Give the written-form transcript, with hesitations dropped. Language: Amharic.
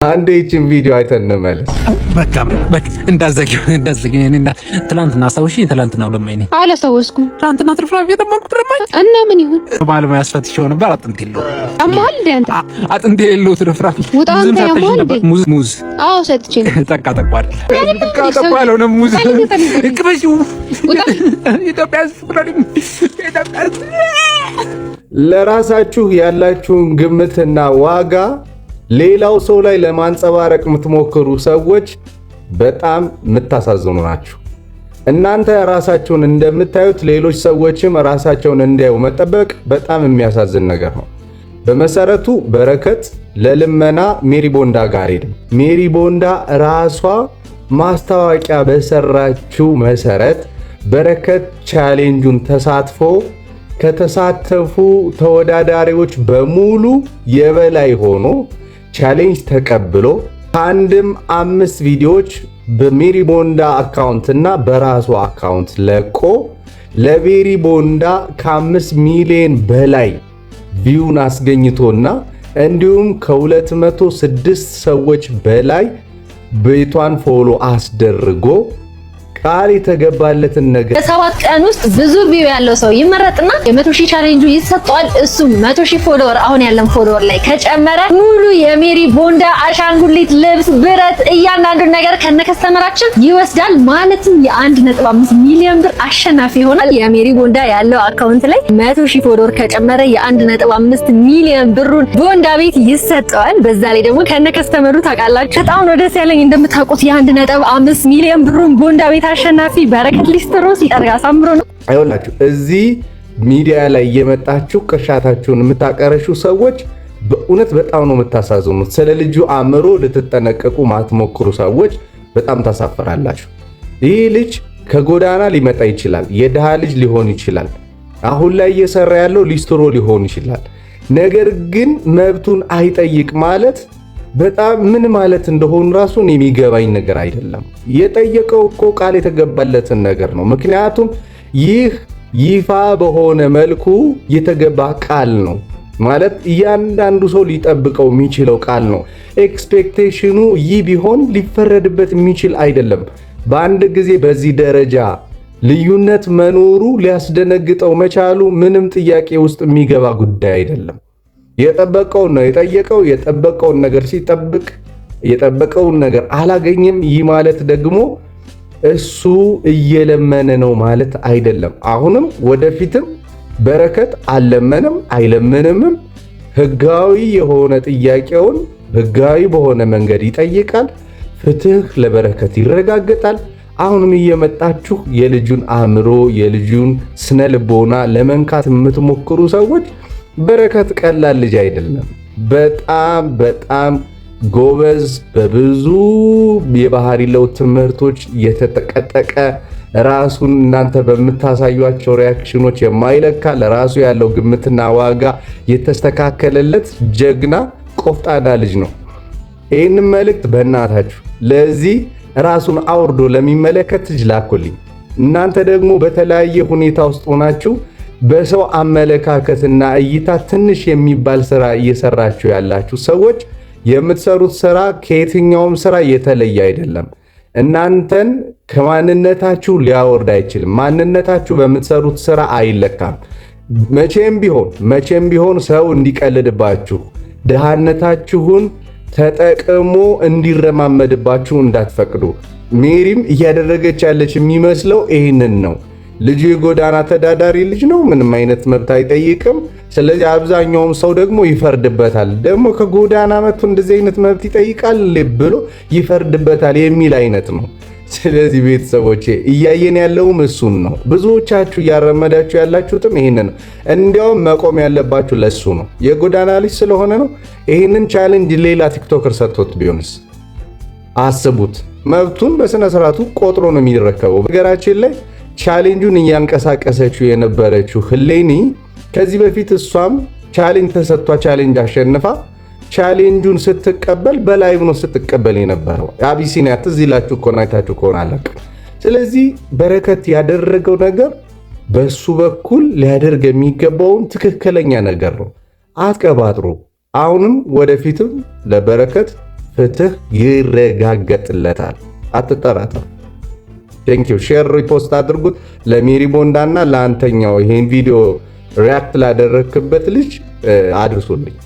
አንዴ ይችን ቪዲዮ አይተን እንመለስ። በቃ በቃ፣ እንዳትዘጊው እንዳትዘጊው። እኔ እና ትላንትና አስታውሺ፣ ትላንትና ለማኝ ነኝ። አላስታወስኩም። ትላንትና ትርፍራፊ የለመንኩት ለማኝ። እና ምን ይሁን? ባለሙያ አስፈትቼው ነበር። አጥንት የለውም። ያመሃል እንዴ አንተ? አጥንት የሌለው ትርፍራፊ። ውጣ አንተ፣ ያመሃል እንዴ? ሙዝ ሙዝ። አዎ፣ ሰጥቼ ነው። ጠቃ ጠቋ አይደል? ጠቃ ጠቋ ያልሆነ ሙዝ ቅበሺው። ኢትዮጵያ ኢትዮጵያ። ለራሳችሁ ያላችሁን ግምትና ዋጋ ሌላው ሰው ላይ ለማንጸባረቅ የምትሞክሩ ሰዎች በጣም የምታሳዝኑ ናችሁ። እናንተ ራሳችሁን እንደምታዩት ሌሎች ሰዎችም ራሳቸውን እንዲያዩ መጠበቅ በጣም የሚያሳዝን ነገር ነው። በመሰረቱ በረከት ለልመና ሜሪ ቦንዳ ጋር ሄድም። ሜሪ ቦንዳ ራሷ ማስታወቂያ በሰራችው መሰረት በረከት challenge ኡን ተሳትፎ ከተሳተፉ ተወዳዳሪዎች በሙሉ የበላይ ሆኖ challenge ተቀብሎ ከአንድም አምስት ቪዲዮዎች በሜሪ ቦንዳ account እና በራሱ account ለቆ ለሜሪ ቦንዳ ከ5 ሚሊዮን በላይ view ን አስገኝቶና እንዲሁም ከ206 ሰዎች በላይ ቤቷን follow አስደርጎ ቃል የተገባለትን ነገር በ7 ቀን ውስጥ ብዙ view ያለው ሰው ይመረጥና የ100,000 ቻሌንጁ ይሰጠዋል። እሱም 100,000 follower አሁን ያለን follower ላይ ከጨመረ ሙሉ የሜሪ ቦንዳ አሻንጉሊት፣ ልብስ፣ ብረት እያንዳንዱን ነገር ከነ customer ኣችን ይወስዳል። ማለትም የ1.5 ሚሊዮን ብር አሸናፊ ይሆናል። የሜሪ ቦንዳ ያለው account ላይ 100,000 follower ከጨመረ የ1.5 ሚሊዮን ብሩን ቦንዳ ቤት ይሰጠዋል። በዛ ላይ ደግሞ ከነ customer ኡ ታውቃላችሁ። በጣም ነው ደስ ያለኝ። እንደምታውቁት የ1.5 ሚሊዮን ብሩን ቦንዳ ቤት አሸናፊ በረከት ሊስትሮ ሲጠርግ አሳምሮ ነው። አይሆንላችሁ። እዚህ ሚዲያ ላይ እየመጣችሁ ቅርሻታችሁን የምታቀረሹ ሰዎች በእውነት በጣም ነው የምታሳዝኑት። ስለ ልጁ አእምሮ ልትጠነቀቁ ማትሞክሩ ሰዎች በጣም ታሳፍራላችሁ። ይህ ልጅ ከጎዳና ሊመጣ ይችላል። የድሃ ልጅ ሊሆን ይችላል። አሁን ላይ እየሰራ ያለው ሊስትሮ ሊሆን ይችላል። ነገር ግን መብቱን አይጠይቅ ማለት በጣም ምን ማለት እንደሆኑ ራሱን የሚገባኝ ነገር አይደለም። የጠየቀው እኮ ቃል የተገባለትን ነገር ነው። ምክንያቱም ይህ ይፋ በሆነ መልኩ የተገባ ቃል ነው ማለት እያንዳንዱ ሰው ሊጠብቀው የሚችለው ቃል ነው። Expectation ኑ ይህ ቢሆን ሊፈረድበት የሚችል አይደለም። በአንድ ጊዜ በዚህ ደረጃ ልዩነት መኖሩ ሊያስደነግጠው መቻሉ ምንም ጥያቄ ውስጥ የሚገባ ጉዳይ አይደለም። የጠበቀውን ነው የጠየቀው። የጠበቀውን ነገር ሲጠብቅ የጠበቀውን ነገር አላገኘም። ይህ ማለት ደግሞ እሱ እየለመነ ነው ማለት አይደለም። አሁንም ወደፊትም በረከት አልለመንም አይለምንምም። ህጋዊ የሆነ ጥያቄውን ህጋዊ በሆነ መንገድ ይጠይቃል። ፍትህ ለበረከት ይረጋገጣል። አሁንም እየመጣችሁ የልጁን አእምሮ፣ የልጁን ስነ ልቦና ለመንካት የምትሞክሩ ሰዎች፣ በረከት ቀላል ልጅ አይደለም። በጣም በጣም ጎበዝ፣ በብዙ የባህሪ ለውጥ ትምህርቶች የተጠቀጠቀ፣ ራሱን እናንተ በምታሳዩቸው reaction ኖች የማይለካ፣ ለራሱ ያለው ግምትና ዋጋ የተስተካከለለት ጀግና ቆፍጣና ልጅ ነው። ይህንን መልእክት በእናታችሁ ለዚህ ራሱን አውርዶ ለሚመለከት ልጅ ላኩልኝ። እናንተ ደግሞ በተለያየ ሁኔታ ውስጥ ሆናችሁ በሰው አመለካከትና እይታ ትንሽ የሚባል ስራ እየሰራችሁ ያላችሁ ሰዎች የምትሰሩት ስራ ከየትኛውም ስራ የተለየ አይደለም። እናንተን ከማንነታችሁ ሊያወርድ አይችልም። ማንነታችሁ በምትሰሩት ስራ አይለካም። መቼም ቢሆን መቼም ቢሆን ሰው እንዲቀልድባችሁ፣ ድሃነታችሁን ተጠቅሞ እንዲረማመድባችሁ እንዳትፈቅዱ። ሜሪም እያደረገች ያለች የሚመስለው ይህንን ነው። ልጁ የጎዳና ተዳዳሪ ልጅ ነው። ምንም አይነት መብት አይጠይቅም። ስለዚህ አብዛኛውም ሰው ደግሞ ይፈርድበታል። ደግሞ ከጎዳና መጥቶ እንደዚህ አይነት መብት ይጠይቃል ብሎ ይፈርድበታል የሚል አይነት ነው። ስለዚህ ቤተሰቦቼ፣ እያየን ያለውም እሱን ነው። ብዙዎቻችሁ እያረመዳችሁ ያላችሁትም ይህንን ነው። እንዲያውም መቆም ያለባችሁ ለሱ ነው። የጎዳና ልጅ ስለሆነ ነው። ይህንን challenge ሌላ TikToker ሰጥቶት ቢሆንስ አስቡት። መብቱን በስነ ስርዓቱ ቆጥሮ ነው የሚረከበው። ነገራችን ላይ challenge ኡን እያንቀሳቀሰችው የነበረችው ህሌኒ ከዚህ በፊት እሷም challenge ተሰጥቷ challenge አሸንፋ challenge ኡን ስትቀበል በ live ነው ስትቀበል የነበረው። አቢሲኒያ ትዝ ይላችሁ ከሆነ፣ አይታችሁ ከሆነ አላውቅም። ስለዚህ በረከት ያደረገው ነገር በሱ በኩል ሊያደርግ የሚገባውን ትክክለኛ ነገር ነው። አትቀባጥሩ። አሁንም ወደፊትም ለበረከት ፍትህ ይረጋገጥለታል። አትጠራጠር። Thank you። Share፣ repost አድርጉት። ለሜሪ ቦንዳና ለአንተኛው ይሄን ቪዲዮ react ላደረግክበት ልጅ አድርሱልኝ።